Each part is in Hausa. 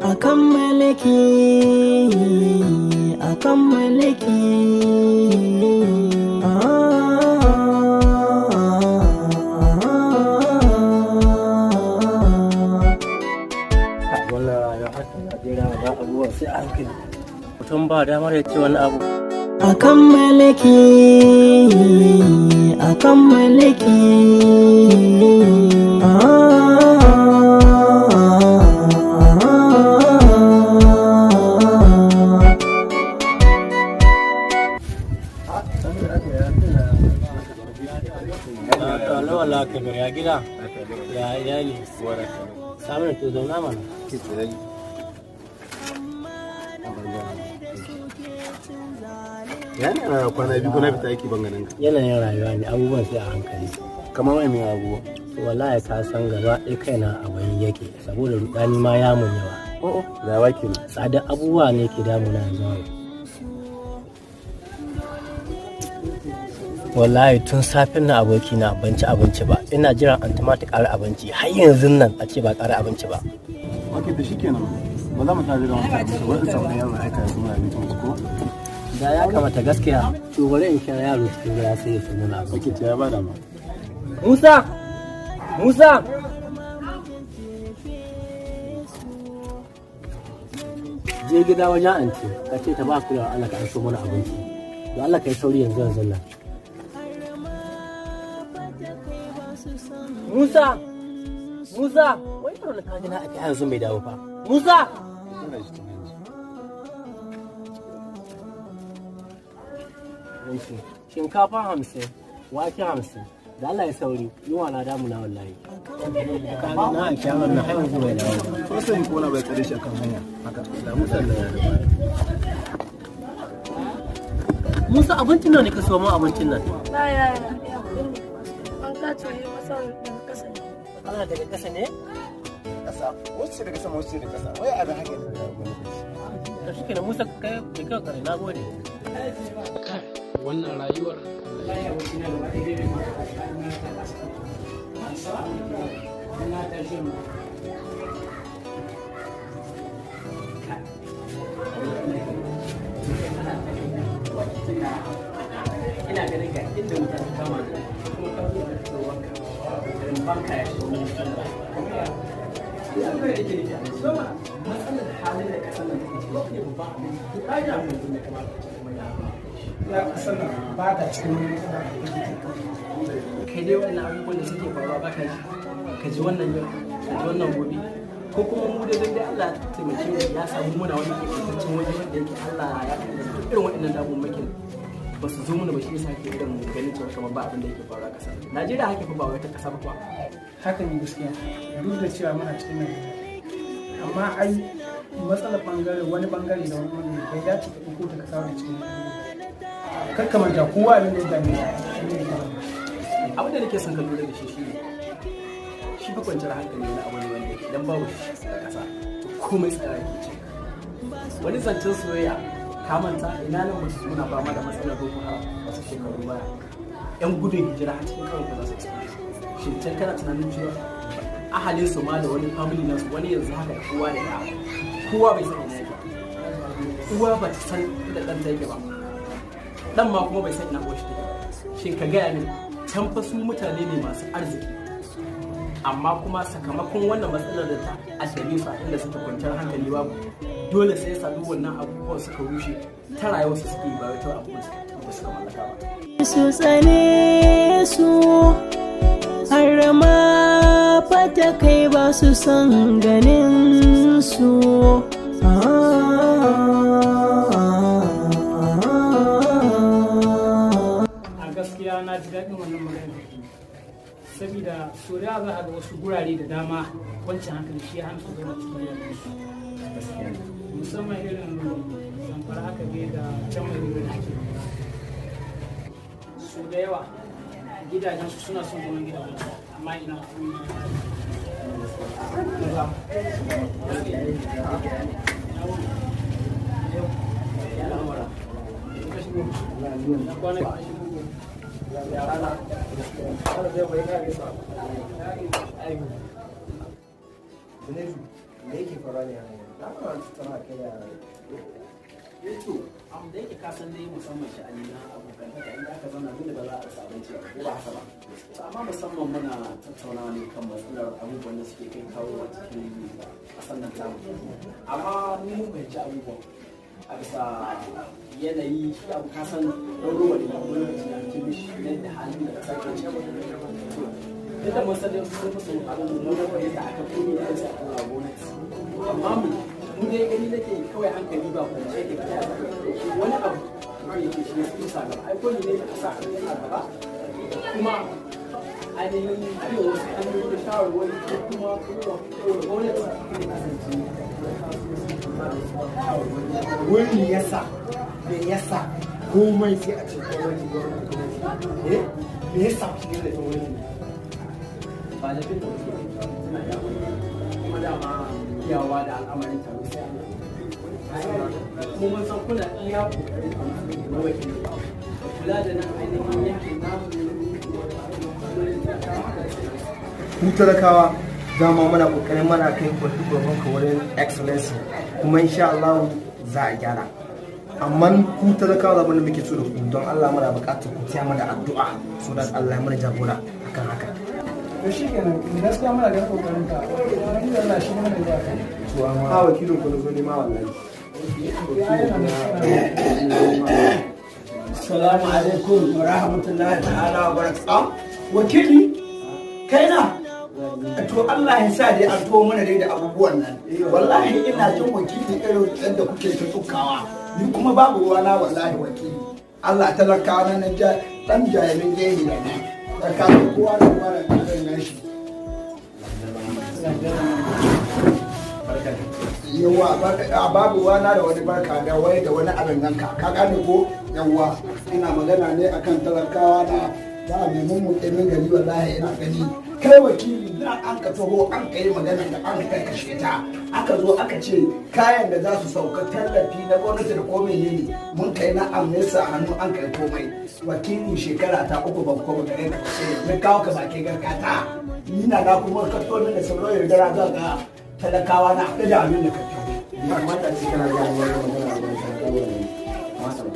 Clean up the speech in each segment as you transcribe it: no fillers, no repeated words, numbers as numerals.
Akan mulki, akan mulki. Wannan rayuwa haka Najeriya ba, abubuwan sai a hankali, mutum ba damar ya ce wani abu. Akan mulki, akan mulki. Wala Kabir, ya gida, ya iyali? Samun to, zauna mana. Yana kwana biyu kuna fita aiki, ban ganin ka. Yanayin rayuwa ne, abubuwan sai a hankali. Kamar wai mai abubuwa? To, wallahi ka san gaba ɗaya kaina a wani yake saboda rudani ma ya mun yawa. Oh, da wake ne. Tsadar abubuwa ne ke damuna yanzu haka. Wallahi tun safin na, aboki na, ban ci abinci ba. Ina jiran anti ma ta ƙara abinci, har yanzu nan a ce ba ƙara abinci ba. Ok, da shi kenan. Ba za mu tare da wani abinci ba, in samu yaro aika ya suna abinci mu ci ko? Da ya kamata gaskiya. To, bari in kira yaro cikin gida sai ya so mana abinci. Ok, to ya bada ma. Musa! Musa! Je gida wajen anti, ka ce ta ba ku da Allah ka an so mana abinci. Don Allah ka yi sauri yanzu yanzu nan. Musa! Musa! Wai yaro na kaji na ake yanzu bai dawo fa. Musa! Ina shi tun yanzu. Shinkafa 50, wake 50. Da Allah ya sauri, yunwa na damuna wallahi. Ka ga na aiki yaron na har yanzu bai dawo ba. Ko sai ko na bai tsare shi akan hanya. Haka. Da Musa da ya da. Musa, abincin nan ne ka so mu abincin nan. Ba ya ya kuɗin ne. An kace yi masa daga ƙasa ne. Ana daga ƙasa ne? Kasa. Wasu ce daga sama, wasu ce daga kasa. Wai abin haka ne da wani lokaci. To shi kenan Musa, kai kai kai kare, na gode. Wannan rayuwar. Ina ganin ga inda wuta ta kama ni, kuma ka zo da tsoronka irin banka ya shigo mun sallah. Matsalar halin da kasar nan take ciki ne babban abin da ya mutum da kamata a ce kuma ya Ya kasar nan ba ta cikin wani matsala da take ciki. Kai dai wannan abubuwan da suke faruwa, ba ka ji, ka ji wannan yau, ka ji wannan gobe, ko kuma mu da dai Allah ya taimake mu ya samu muna wani keɓantaccen waje wanda yake Allah ya kaddara duk irin waɗannan damammakin ba su zo mana ba, shi yasa ke irin ganin cewa kamar ba abin da yake faruwa a ƙasar Najeriya. Haka fa ba wai ta ƙasa ba kuwa. Haka ne gaskiya, duk da cewa muna cikin Najeriya, amma ai matsalar bangare wani bangare da wani bangare bai dace ka ɗauko ta ka kawo da cikin wani. Kar ka manta, kowa abin da ya dame shi shi ne ya dame shi. Abin da nake son ka lura da shi shine shi fa kwanciyar hankali wani abu ne wanda yake idan babu shi a ƙasa, to komai tsaya yake ce. Wani zancen soyayya ka manta, ina nan musu suna fama da matsalar Boko Haram wasu shekaru baya, yan gudun hijira har cikin kawai ba za su iske. Shin can kana tunanin cewa ahalin su ma da wani family nasu, wani yanzu haka da kowa da ya kowa bai san ina yake ba. Uwa ba ta san inda ɗanta yake ba, dan ma kuma bai san ina uwar shi take ba. Shin ka gaya min, can fa su mutane ne masu arziki, amma kuma sakamakon wannan matsalar da ta addabe su a inda suke, kwanciyar hankali babu, dole sai ya duk wannan abubuwan suka rushe ta rayuwarsu suke yi, ba wai ta abubuwan da suka mallaka ba. Su tsane su har ma fata kai ba su son ganin su. A gaskiya na ji daɗin wannan magana da ke, saboda so da za a ga wasu gurare da dama wancan hankali shi ya hana su zauna cikin gidajensu, musamman irin Zamfara haka ne da can mai da ake. So da yawa gidajensu suna son zaman gidajensu, amma ina. Me yake faruwa ne a nan? Na fara tattauna kai da Eh to, da yake ka san dai musamman sha'ani na abokantaka, inda aka zauna dole ba za a rasa abinci ba, ko ba haka ba? To amma musamman muna tattaunawa ne kan matsalar abubuwan da suke kai kawo a cikin ƙasar nan tamu. Amma ni mun fahimci abubuwan a bisa yanayi, shi abu ka san ɗan ruwa ne, wani lokaci na cikin mishi yadda halin da ƙasa ke ciki. To yadda mun san dai sun musu abin mummunan yadda aka komi da aka tura gwamnati. Amma mu dai gani nake kawai hankali ba kwance yake ta yaya wani abu kawai yake shi ne kusa gaba, ai ko ne ka sa a gaba, kuma ainihin biyan wasu hanyoyi da shawarwari ko kuma ɗora gwamnati ne kasance. Wai me yasa komai sai a ce gwamnati, gwamnati, gwamnati? Eh, me yasa kuke da gwamnati? Ba da bin da wasu suna yawo, kuma dama iyawa da al'amarin taro sai Allah. Kuma mun san kuna iya kokarin a matsayin na wakili da kula da nan ainihin yankin namu. Ku talakawa dama muna kokarin mana kai korafe ka wurin Excellency, kuma insha Allah za a gyara. Amma ku talakawa, abin da muke so da ku, don Allah muna buƙatar ku taya mana addu'a so that Allah ya mana jagora akan haka. To shi kenan, gaskiya muna ganin kokarin ka, wani Allah shi mana ya ka. To amma A wakilin ku na zo nema wallahi. Assalamu alaikum wa rahmatullahi ta'ala wa barakatuh. Wakili, kai na? To Allah ya sa dai an to mana dai da abubuwan nan. Wallahi ina jin wakili irin yadda kuke ta tsukawa. Ni kuma babu ruwana wallahi wakili. Allah talaka na nan ja dan jayamin gehi da nan. Tsakanin kowa da kowa da ɗan shi. Yawa, babu ruwana da wani barka da wai da wani abin nan, ka gane ko? Yawa, ina magana ne akan talakawa na za a nemi mu min gari. Wallahi ina gani kai wakili na an ka taho an ka yi magana da an ka karkashe ta, aka zo aka ce kayan da za su sauka tallafi na gwamnati da komai ne mun kai na amnesa hannu an kai komai. Wakili, shekara ta 3 ban koma gare ka, sai na kawo ka baki garkata ni na na kuma ka to da sauran yaudara za ga talakawa na haɗe da abin da ka taho. Ya kamata a ce kana gaya wannan magana a wurin talakawa ne. Kamata ba.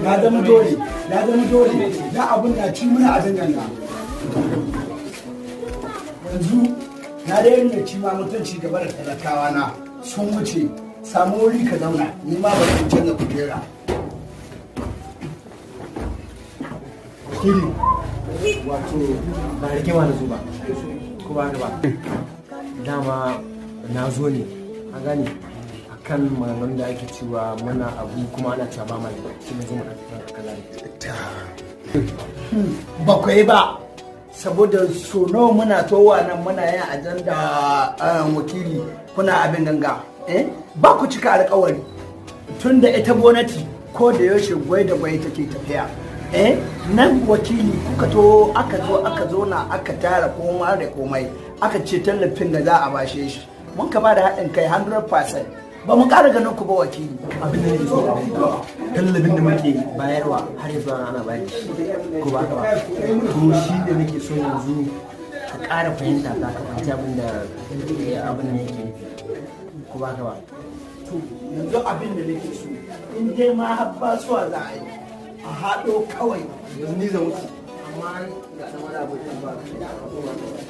Ya zama dole, ya zama dole, da abun na ci muna abin ganga. Yanzu na dai rinda ci ma mutunci gaba da talakawa na sun wuce. Samu wuri ka zauna, ni ma ba in canza kujera. Wakili, wato ba rigima na zo ba, ko ba haka ba? Dama na zo ne a gane akan maganganun da ake cewa muna abu kuma ana cewa ba mai, shi ne zo mu ɗan kala. Ba ku yi ba, saboda so nawa muna towa nan muna yin ajanda, wakili, kuna abin ganga, eh? Ba ku cika alkawari, tun da ita gwamnati ko da yaushe gwai da gwai take tafiya, eh? Nan wakili kuka to aka zo aka zo na aka tara komai da komai, aka ce tallafin da za a bashe shi, mun ka ba da haɗin kai 100%, ba mu ƙara ganin ku ba wakili. Abin da nake so ka fahimta, tallafin da muke bayarwa har yanzu ana bayar da shi, ko ba haka ba? To shi da nake so yanzu ka ƙara fahimta, ka fahimci abin da abin da yake nufi, ko ba haka ba? To yanzu abin da nake so, in dai ma har basuwa za a yi, a haɗo kawai. Yanzu ni zan wuce, amma ga ɗan wani abu da ba ko ba haka ba?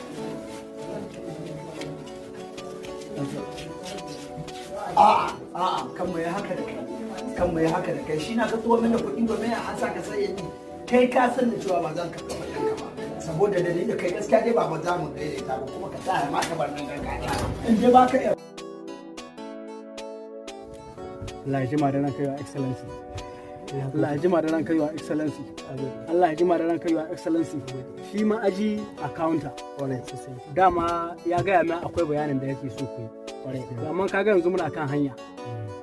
A'a, a'a, kan mu yi haka da kai, kan mu yi haka da kai. Shi na ka tuwo mana kuɗi domin an sa ka saye ni. Kai ka san da cewa ba zan karɓi kuɗin ka ba, saboda da ni da kai gaskiya dai ba za mu daidaita ba, kuma ka sa ma ka bar nan gargaɗa in dai ba ka iya. Allah ya jima da ranka, Your Excellency. Allah ya jima da ranka, Your Excellency. Allah ya jima da ranka, Your Excellency. Shi ma aji accountant. Dama ya gaya min akwai bayanin da yake so ku yi. To amma kaga yanzu muna kan hanya.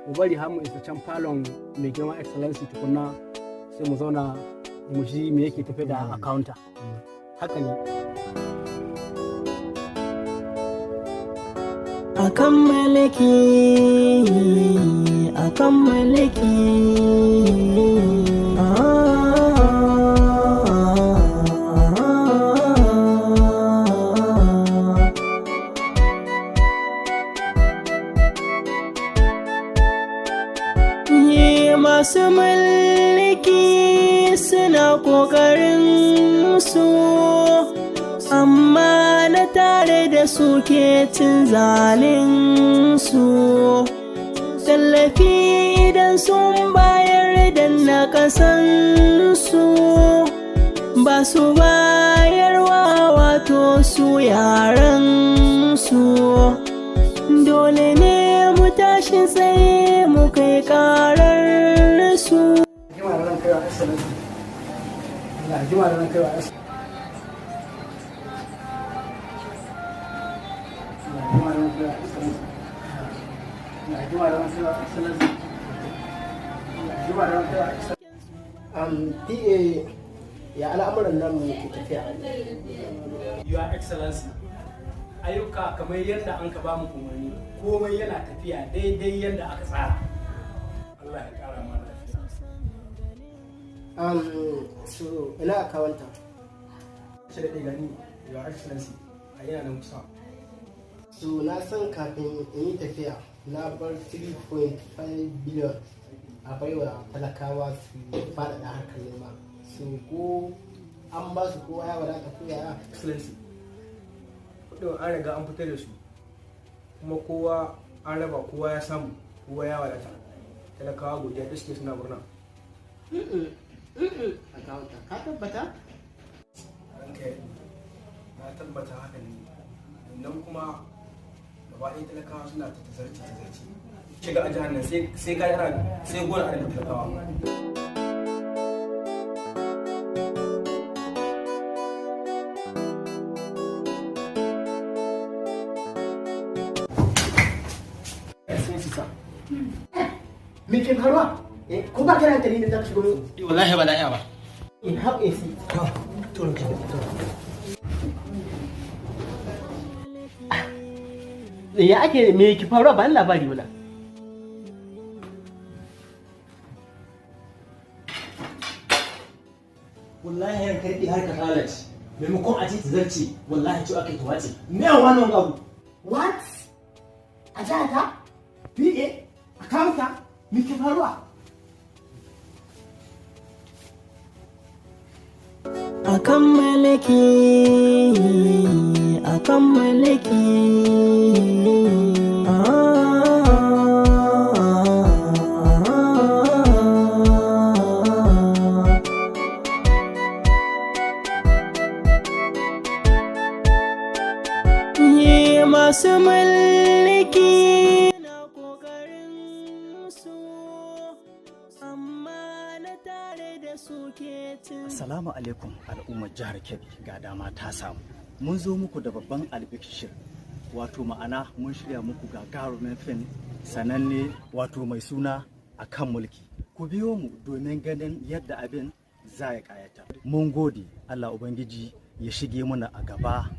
Mu bari har mu isa can falon mai girma Excellency tukunna, sai mu zauna mu ji me yake tafe da accountant. Haka ne. Akan mulki, akan mulki. Ah. su, amma na tare da su ke cin zalin su. Tallafi idan sun bayar da na kasansu, ba su bayarwa, wato su yaran su. Dole ne mu tashi tsaye mu kai karar su. Jima da ran kaiwa, Excellency. Allah jima da ran kaiwa, Excellency. Allah jima da ran kaiwa, Excellency. Allah jima da ran kaiwa, Excellency. Allah jima da ran kaiwa, Excellency. PA, ya al'amuran nan ke tafiya? Your Excellency, ayyuka kamar yadda an ka ba mu umarni, komai yana tafiya daidai yadda aka tsara. Allah ya kara mana lafiya. So ina accountant? Shi da gani, Your Excellency, a yana nan kusa. So na san kafin in yi tafiya na bar 3.5 billion a baiwa talakawa su faɗaɗa harkar noma. So ko an ba su, kowa ya wadata, ko yaya? Excellency, kudin an riga an fitar da su, kuma kowa an raba, kowa ya samu, kowa ya wadata. Talakawa godiya da suke, suna murna. Accountant, ka tabbata? Ranka ya daɗe, na tabbata haka ne. Sannan kuma gaba ɗaya talakawa suna ta tazarci tazarci shiga a jihar nan, sai ka ana sai gona ana da talakawa. Excellency sir. Me ke faruwa? Eh, ko ba kana hankali ne za ka shigo min? Wallahi ba la'iya ba. In have a seat. To, ranka ya daɗe. Ya ake, me ke faruwa? Ba ni labari wala. Wallahi yan karɗi har ka lalace, maimakon a ce ta zarce, wallahi ci aka yi ta wace. Me a wannan abu? What? A jihata? PA? Accountant? Me ke faruwa? Akan mulki, akan mulki. Ah. Yi masu mulki na kokarin su, amma na tare da su ke cin Assalamu alaikum, al'ummar jihar Kebbi, ga dama ta samu. Mun zo muku da babban albishir, wato ma'ana mun shirya muku gagarumin fim sananne, wato mai suna A Kan Mulki. Ku biyo mu domin ganin yadda abin za ya kayata. Mun gode, Allah Ubangiji ya shige muna a gaba.